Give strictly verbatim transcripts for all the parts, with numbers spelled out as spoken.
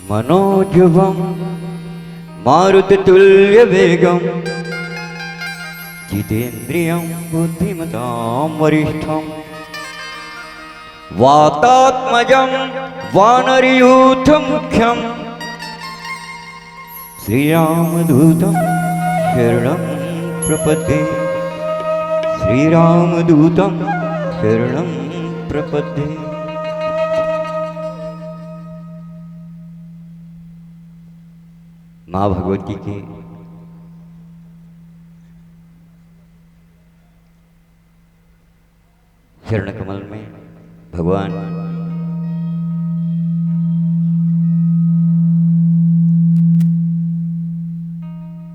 मनोजवं मारुततुल्यवेगं जितेन्द्रियं बुद्धिमतां वरिष्ठं वातात्मजं वानरयूथमुख्यं श्रीरामदूतं शरणं प्रपद्ये। श्रीरामदूतं शरणं प्रपद्ये। माँ भगवती के चरण कमल में भगवान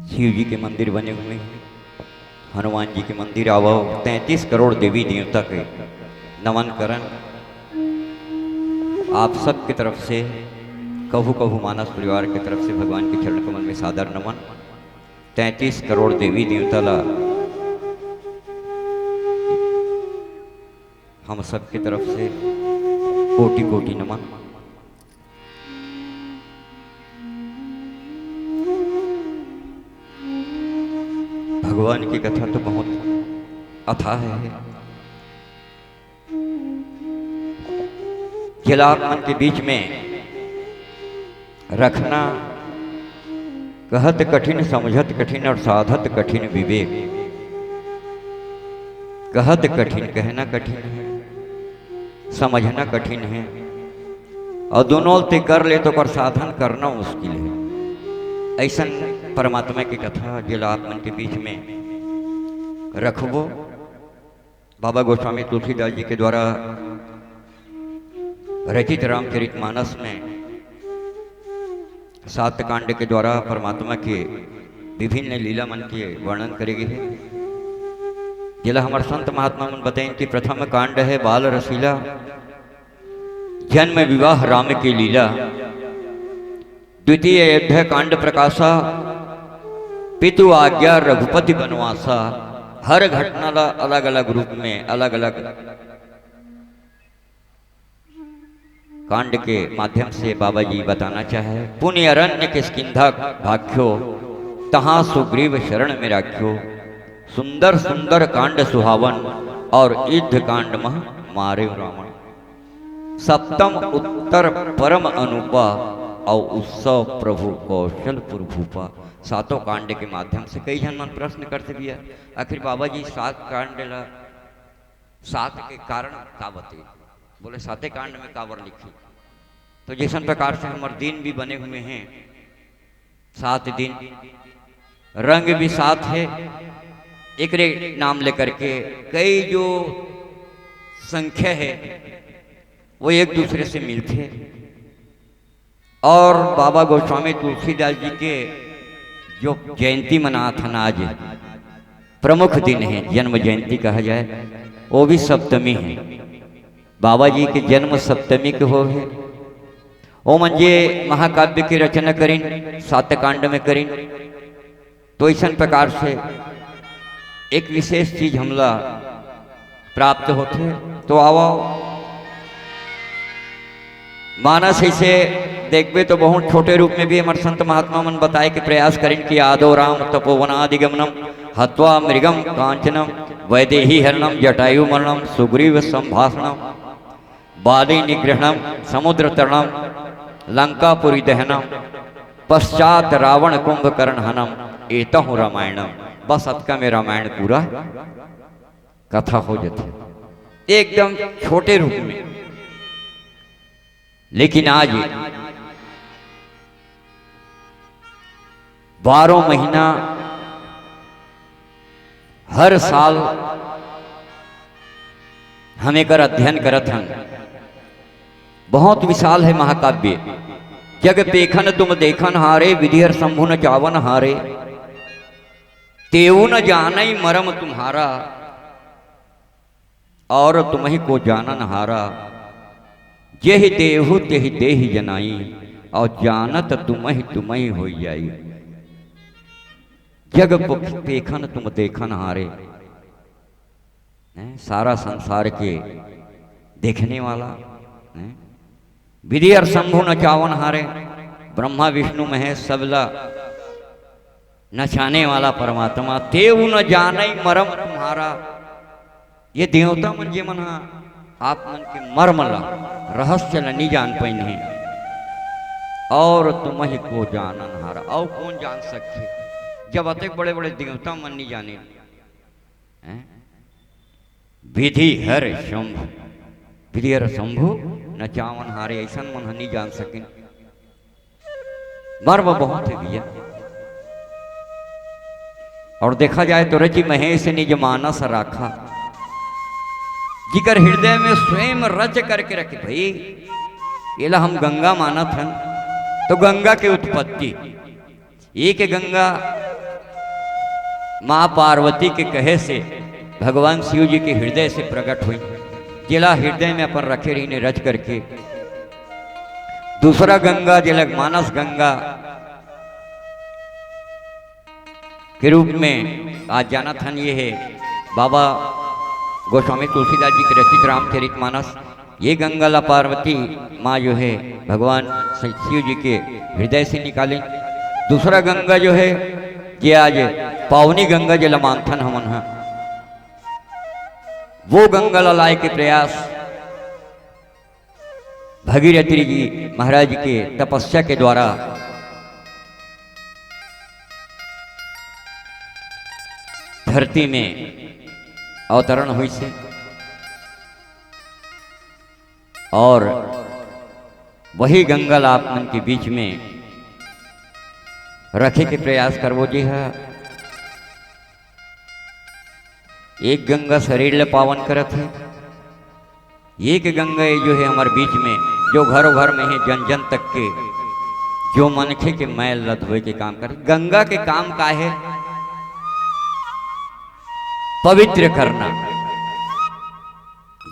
शिव जी के मंदिर बने हुए हैं, हनुमान जी के मंदिर। आवव, तैंतीस करोड़ देवी देवता के नमन करन। आप सबके तरफ से, कहू कहू मानस परिवार के तरफ से भगवान के चरण कमल में सादर नमन। तैंतीस करोड़ देवी देवता ला हम सबके तरफ से कोटि कोटि नमन। भगवान की कथा तो बहुत अथाह है, जेला आप मन के बीच में रखना कहत कठिन, समझत कठिन और साधत कठिन विवेक। कहत कठिन, कहना कठिन है, समझना कठिन है, और दोनों ते कर ले तो ओकर साधन करना मुश्किल है। ऐसन परमात्मा की कथा जेला आप मन के बीच में रखबो। बाबा गोस्वामी तुलसीदास जी के द्वारा रचित रामचरित मानस में सात कांड के द्वारा परमात्मा के विभिन्न लीला मन के वर्णन करे गे हे, जेला हमर संत महात्मा मन बताइन कि प्रथम कांड है बाल रसीला, जन्म विवाह राम की लीला। द्वितीय अयोध्या कांड प्रकाशा, पितु आज्ञा रघुपति बनवासा। हर घटना ला अलग-अलग रूप में, अलग-अलग कांड के माध्यम से बाबा जी बताना चाहे। पुनि अरण्य किष्किंधा भाख्यो, तहाँ सुग्रीव शरण में राख्यो। सुंदर सुंदर कांड सुहावन, और युद्ध कांड मह मारे रावण। सप्तम उत्तर परम अनुपा, और उत्सव प्रभु कौशलपुर भूपा। सातों कांड के माध्यम से कई झन मन प्रश्न करथे भैया, आखिर बाबा जी सात कांड ला, सात के कारण का बते? बोले, साते कांड में काबर लिखी? तो जैसन प्रकार से हमर दिन भी बने हुए हैं, सात दिन, रंग भी सात है, एकरे नाम लेकर के कई जो संख्या है, वो एक दूसरे से मिलथे। और बाबा गोस्वामी तुलसीदास जी के जो जयंती मनाथन, आज प्रमुख दिन है, जन्म जयंती कहा जाए, वो भी सप्तमी है। बाबा जी के जन्म सप्तमी के होहे। ओमन जे महाकाव्य के रचना करिन, सात कांड में करिन, तो ऐसन प्रकार से एक विशेष चीज हमला प्राप्त होथे। तो आवव, मानस ऐसे देखबे तो बहुत छोटे रूप में भी हमर संत महात्मा मन बताए के प्रयास करिन कि आदो राम तपोवनादिगमनम हत्वा मृगम कांचनम वैदेही हरणम जटायु मरणम सुग्रीव संभाषणम बाली निग्रहणम समुद्र तरणम लंकापुरी दहनम पश्चात रावण कुंभकर्ण हनम एतहु रामायणम। बस अतका में रामायण पूरा कथा हो जाथे, एकदम छोटे रूप में। लेकिन आज बारह महीना हर साल हम एकर अध्ययन करत हन। बहुत विशाल है महाकाव्य। जग पेखन तुम देखन हारे, विधि हर शंभु न चावन हारे। तेऊ न जानई मरम तुम्हारा, और तुम्ही को जानन हारा। जेहि देहु तेहि देहि जनाई, और जानत तुम्ही तुम्ही होई जाई। जग प-, पेखन तुम देखन हारे, हैं? सारा संसार के देखने वाला, हैं? विधि हर शंभु न चावन हारे, ब्रह्मा विष्णु महेश सबला नचाने वाला परमात्मा, तेहू न जानई मरम तुम्हारा। ये देवता मन जेमन ह आप मन के मर्म ला, रहस्य ला नी जान पाइन हे। और तुमहि को जानन हारा, अउ कौन जान सकथे जब अतेक बड़े बड़े देवता मन नी जाने। हैं? विधि हर शंभु, विधि हर शंभु नचावन हारे, ऐसन मन ह नी जान सकिन। मर्म बहुत है भैया। और देखा जाए तो रचि महेश निज मानस राखा, जिकर हृदय में स्वयं रच करके रखे। भाई, एला हम गंगा मानत हन, तो गंगा के उत्पत्ति, एक गंगा माँ पार्वती के कहे से भगवान शिव जी के हृदय से प्रकट हुई, जेला हृदय में अपन रखे रहिन रच करके। दूसरा गंगा जेला मानस गंगा के रूप में आज जानत हन, ये है बाबा गोस्वामी तुलसीदास जी के रचित रामचरित मानस। ये गंगा ला पार्वती माँ जो है भगवान शिव जी के हृदय से निकाली। दूसरा गंगा जो है, ये आज पावनी गंगा जेला मानथन हमन ह, वो गंगा ला लाए के प्रयास भगीरथी जी महाराज के तपस्या के द्वारा धरती में अवतरण हुई से। और वही गंगा ला आप मन के बीच में रखे के प्रयास करबो जी हा। एक गंगा शरीर ले पावन करत है, एक गंगा ये जो है हमारे बीच में, जो घरों घर में है, जन जन तक के जो मनखे के मैल ला धोए के काम करे। गंगा के काम का है? पवित्र करना।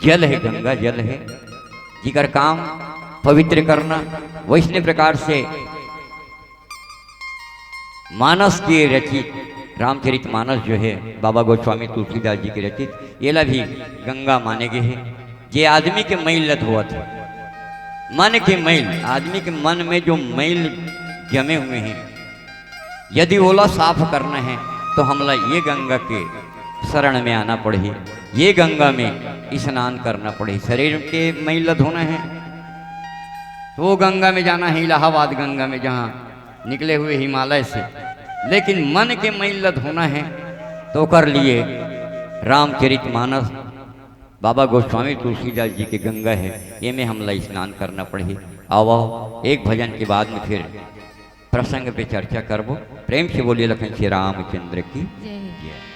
जल है गंगा, जल है, जिकर काम पवित्र करना। वैसने प्रकार से मानस के रचित, रामचरित मानस जो है बाबा गोस्वामी तुलसीदास जी के रचित, येला भी गंगा माने गे हे। जे आदमी के मैल ल धोवत हे, मन के मैल, आदमी के मन में जो मैल जमे हुए हैं, यदि ओला साफ करना है तो हमला ये गंगा के शरण में आना पड़ही, ये गंगा में स्नान करना पड़ही। शरीर के मैल ल धोना है तो वो गंगा में जाना है, इलाहाबाद गंगा में, जहाँ निकले हुए हिमालय से। लेकिन मन के मैल ल धोना है तो ओकर लिए रामचरित मानस बाबा गोस्वामी तुलसीदास जी के गंगा है, ये में हमला स्नान करना पड़ही। आओ, आओ, एक भजन के बाद में फिर प्रसंग पे चर्चा करबो। प्रेम से बोलिए लखन श्री रामचंद्र की जय। जय।